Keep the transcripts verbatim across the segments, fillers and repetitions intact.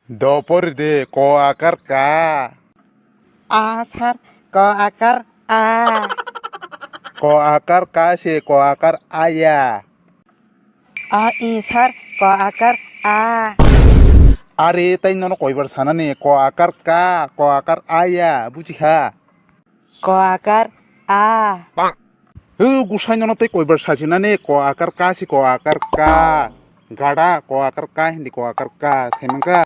Do pori de, ko akar ka. A sir, ko akar a. Ko akar ka se ko akar aya. A i sir, ko akar a. Are tai nono koibar sanani, ko akar ka, ko akar aya, buji kha? Ko akar a. Hw, gusai nono tei koibar sajinani ko akar ka si ko akar ka. Gada ko akar ka hindi ko akar ka. Saimangka.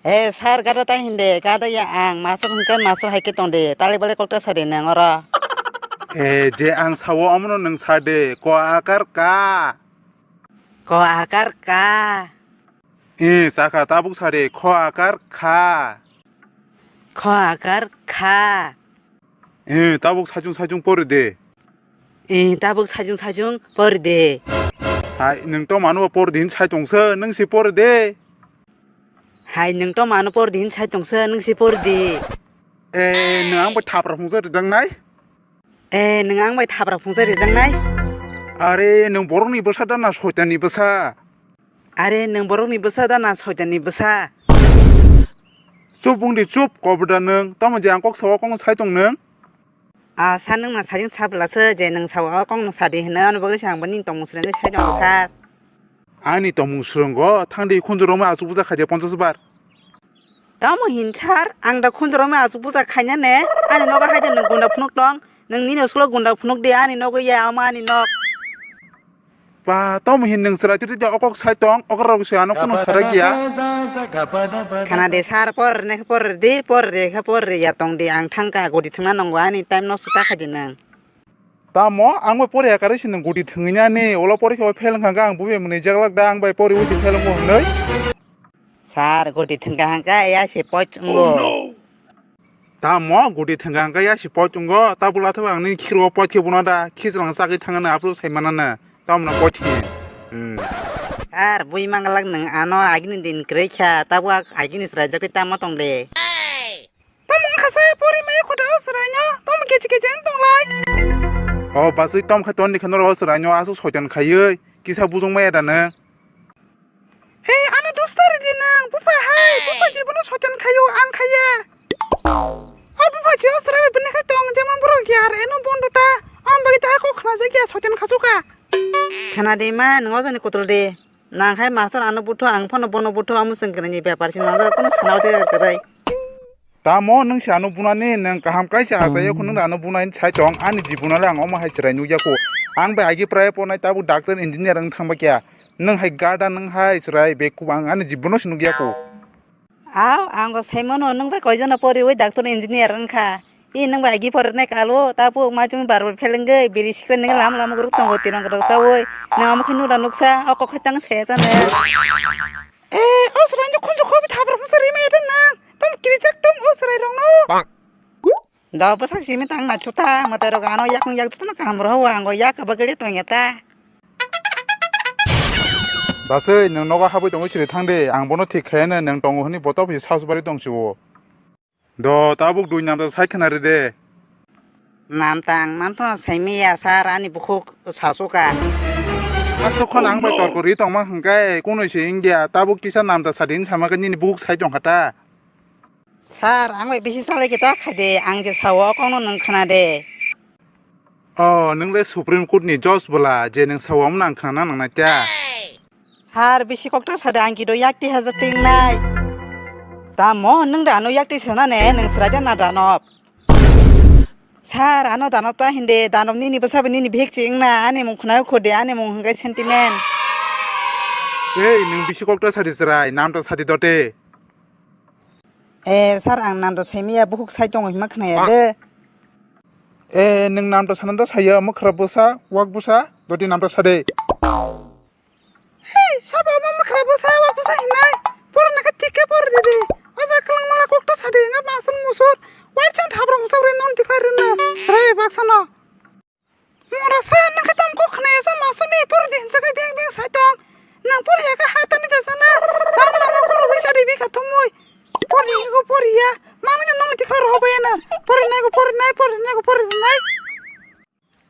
He sir, gada ta hindi, gada ya ang. Masuk hingke masuk hai ke tong de. Tali bale kokta sadi nang oro. E, je ang sawo amono nang sade. Ko akar ka. Ko akar ka. E, saka tabuk sade. Ko akar ka. Kho akar kha. Eh, tabuk sajung sajung pori de. Eh, tabuk sajung sajung pori de. Hai, nwng to mano pori de hin sai tongsa, nwng si pori de. Hai, nwng to mano pori de hin sai tongsa, nwng si pori de. Eh, nwng ang bai thapra phungsa rijak nai? Eh, nwng ang bai thapra phungsa rijak nai? Are, nwng borok ni bwsa da na soitan ni bwsa? Are, nwng borok ni bwsa da na soitan ni bwsa? Chup wng di, chup, kobor da nwng. Tamo je ang kok sao, kok no sai tong nwng? Ah, sir, nwng no sajing sa bwla se, je nwng sao, kok no sa di hwnwi, ano bagwi se ang bo nini tongmung swrwngwi sai tongo, sir. Ani tongmung swrwngo, thang di, khunju rwngma achuk buja khaidi ponchas bar. Tamo hin, sir, ang da khunju rwngma achuk buja khaina ne, ani nogo hai de nwng gunda phunuk tong, nwng nini school o gunda phunuk di, ani nogo ya, omo ani nok. Ba, tamo hin nwng chwrai twi twi okok sai tong, okra rok se ano kunu sarak ya. Khana de sir, por ne por di, por re kha por re ya tong di, ang thang ka godi thwngna nongo ani time no suta kha di nwng. Tamo ang bai pori ya kare si nwng godi thwngwi nani, ulo pori khe fail wngkha ang bubi mwnwi jak lak da, ang bai pori uji fail wngo hwnwi. Sir, gudi thwngkha hangkha ya se poch wngo. Tamo gudi thwngkha hangkha ya se poch wngo, ta bwla thwk ang nini khiro poch khe buna da, khichlang chagwi thangna aphuru sai manana, tamo na poch khe. Hmm. Sir, bui manglak nwng ano agini din kwrwi kha, tabo ag-, agini chwraijagwi tamo tong de. Tamo wngkha se pori mai khuda o chwraino, tamo kechi kechi wng tonglai. O bachwi tom khai ton ni khe noro o chwraino aswk soitan khaiwi kisa bujong maya da nwng. He, ano dos ta ridi nwng, bupha hai, bupha jibono soitan khayo, ang khaya. O bupha ji o chwrai bai bini khai tong, jemon borok yar, eno bondo ta, ang bagwi ta kok khna jakya soitan khachuka. Khna de ma, nwng o jani kutul de. Nang khai mastor ano buthu, ang phano bono buthu, amo chwng kwrwini bepar si nang kono sana uti kwrwi. Tamo nwng si ano bunani, nwng kaham kaisa achai o, nwng ano bunai sai tong, ani jibonole ang omo hai chwrai nukya kho. Ang bai agi prai ponai tabuk doctor engineer wng thangba kya. Nwng hai gada, nwng hai chwrai bek kubang ani jibono se nukya kho. Aw, ang bo sai mano, nwng bai koijono poriwi doctor engineer wngkha. I nwng bai agi porinai kalo, tabuk ma chwng bar bar phelengwi, biri sikre nwng lama lama guruk tongo, tirong rok chawi. Nwng amo khe nura nuksa, o kok hai tang se chana. Eh, o chwraino khunju khobi thabrok masa rimai ya de nwng. Tamo kirijak tong o chwrairokno. Da bwsak simi tang naithok ta, mwtairok ano yakung yak jotono kaham rw o, ang o yak kwbagwi tongya ta. Bachwi, nwng nogo habwi tongwi chwrai thang de, ang bono thik khayano nwng tongo hwnwi bo toboni sasu bari tong si o. Do, tabuk dui namta sai khna rw de. Namta ang manphano saimaya sir, ani bukhuk sasu ka. Aswk khon ang bai torkor ri tongma hwnkhe kunui se wngya, tabuk kisa namta sadi hwn sama khe nini bukhuk sai tongkha ta. Sir, ang bai bisi salai khe ta khaide, ang je sao o kokno nwng khna de. O, nwng le Supreme Court ni judge bwla, je nwng sao omo nang khna nang nai ta. Sir, bisi kokta sade, ang kido yak ti hajar tingnai. Tamo, nwng da ano yak ti sana ne, nwng srai da na danop. Sir, ano danop ta hinde, danop nini bwsa bai nini bihik chi wngna, ani mung khna khode, ani mung hwnkhe sentiment. Ei, nwng bisi kokta sadi chwrai, namta sadi dote. Eh, sir, ang namta saimaya, bukhuk sai tongo hima khnaya de. Eh, nwng namta sana da saya, mwkhra bwsa, wak bwsa, doti namta sade. Hei, sabo omo mwkhra bwsa, wak bwsa hinai. Porna khe thik khe por di di. O ja kwlwng mala kokta sadi, nga masur musur. Wai chang thabrok musuk ri non tikhlai rina. Srai baksa no. Mora sa nang khe tong kok khna ya sa masur ni por di hinsa khe beng beng sai tong. Nang por ya khe ha tani ja sana. Lama lama koro wi sadi bi kha thumui. Por di go por ya. Mangni no tikhlai ro ba ya na. Por nai go por nai, por nai go por nai.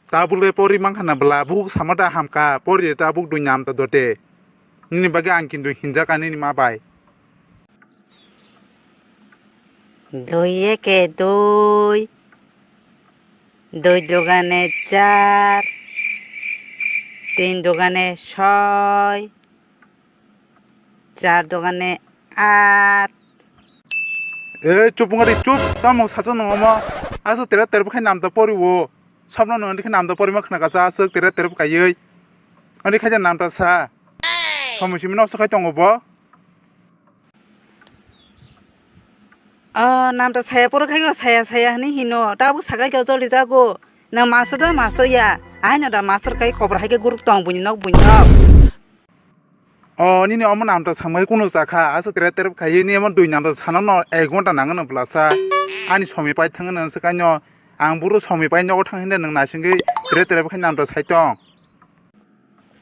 Tabuk le pori mankha na bwla, bukhuk sama da hamkha, pori tabuk dui namta dote. Nini bagwi ang kintu hinjakha nini ma bai. দুই একে দুই, দুই দুগানে চার, তিন দুগানে ছয়, চার দুগানে আট। Ei, chup wngkha di, chup. Tamo sacha nung omo? Aswk tere tere bwkhai namta pori o. Sabno nung ani khe namta pori ma khna kasa aswk tere tere bwkhaiwi. Ani khaja namta sa. Somoi simi noksa khai tongo bo. O, namta saya poro khai o, saya saya hwnwi hino. Tabuk sakai khe joli jago. Nang master da master ya. Aino da master kai kobra hai khe guruk tong buini nok buini nok. O, nini omo namta samai kunu chakha, aswk tere tere khai, nini omo dui namta sana no ek ghonta nango no bwlasa. Ani somoi pai thangno swkang no, ang buru somoi pai nogo thang hinda nwng naisingwi tere tere khai namta sai tong.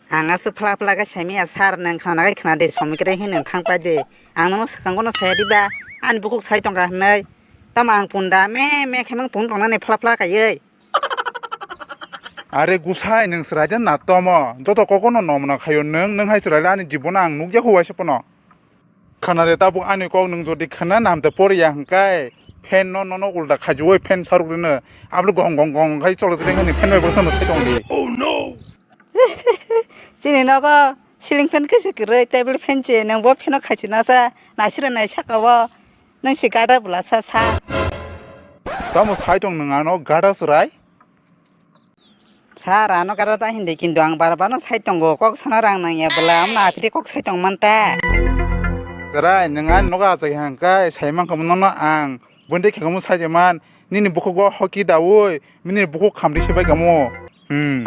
Ang aswk phla phla khe saimaya sir, nwng khna nagai khna de, somoi kre hin nwng thang pai de. Ang nono swkang no saya diba, ani bukhuk sai tongkha hwnwi. Tamo ang punda me me khe mang pung tongnani phla phla kaiwi. Are gusai, nwng chwrai de na tomo? Joto kokono nomna khaio nwng, nwng hai chwrai le ani jibono ang nukya huaisa pono. Khana de tabuk ani kok, nwng jodi khana namte poriya hwnkhe fan no nono ulda khaijuwi fan saruk rino. Ablo gong gong gong khai cholo jreng hani fan bai bwsano sai tong di. Oh no! Chini nogo ceiling fan khe se kwrwi, table fan se, nwng bo fan no khaichi nasa, naisira nai saka o. Nwng se gada bwla sa sa. Tamo sai tong nwng ano gada chwrai? Sir, ano gada ta hindi, kintu ang bar bar no sai tongo, kok sana rang nangya bwla, amno aphiri kok sai tong man ta. Chwrai, nwng ani nogo achai hang kai, sai man kamo nono ang, bondai khe kamo sai man, nini bukhuk o hoki daui, nini bukhuk khamri se bai kamo. Hmm.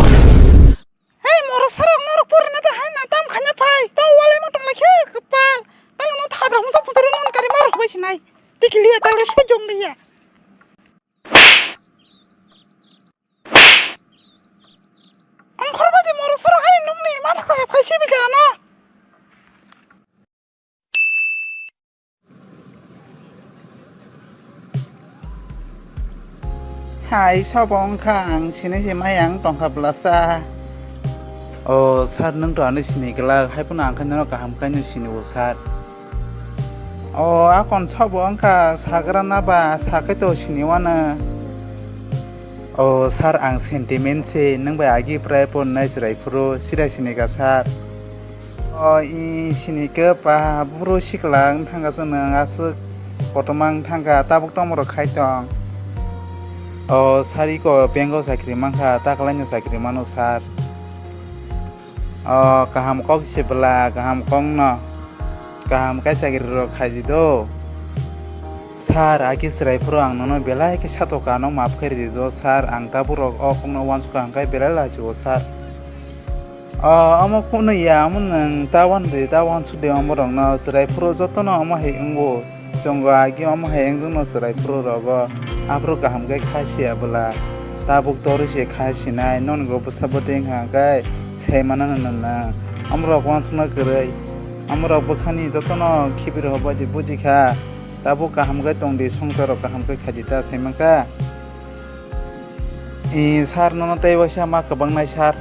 Hei, moro sarok norok porina da hai na tam khanya phai. Tong walai ma tong lai khe kwpal. Talo no thabra mo to puturu non kari ma rok bai sinai. Tiki liya talo so jong liya. Ongkhor bai di moro sarok hai nung ni ma thak phai si bi gano. Hai, sobo wngkha ang sini se mai ang tongkha bwlasa. O sir, nwng to ano sini glak, hai phano ang khe nono kaham khe no sini o sir. O akon sobo wngkha sagra na ba, sakai to sini wano. O sir, ang sentiment se nwng bai agi prai pon nai chwrai phuru sira sini ka sir. O i sini khe pa buro sikla wng thangkha chwng nwng aswk kotorma wng thangkha tabuk tongmorok khai tong. O sari ko bank o chakri mankha, ta kwlaino chakri mano sir. O kaham kok se bwla, kaham kok no. Kaham khe chakri rok khaidi do. Sir, aki chwrai phuru ang nono belai khe satokha, ano maaf khairidi do sir, ang tabuk rok o kokno uansukha hwnkhe belai lachigo sir. O, omo phunukya, omo nwng ta uanri, ta uansukdi omorokno, chwrai phuru jotono omo hai wngo. Chwngbo agi omo hai wngjwkno chwrai phuru rogo. Aphuru kaham khe kha siya bwla. Tabuk torwi se kha sinai, nonigo bwsa bwtwi wngkha hwnkhe sai manano nwng. Omorok uansukna kwrwi. Omorok bwkhani jotono khibi rw baidi bujikha. Tabuk kaham khe tongdi, swngcharo kaham khe khaidi ta sai mankha. I, sir, nono tei waisa ma kwbangnai, sir.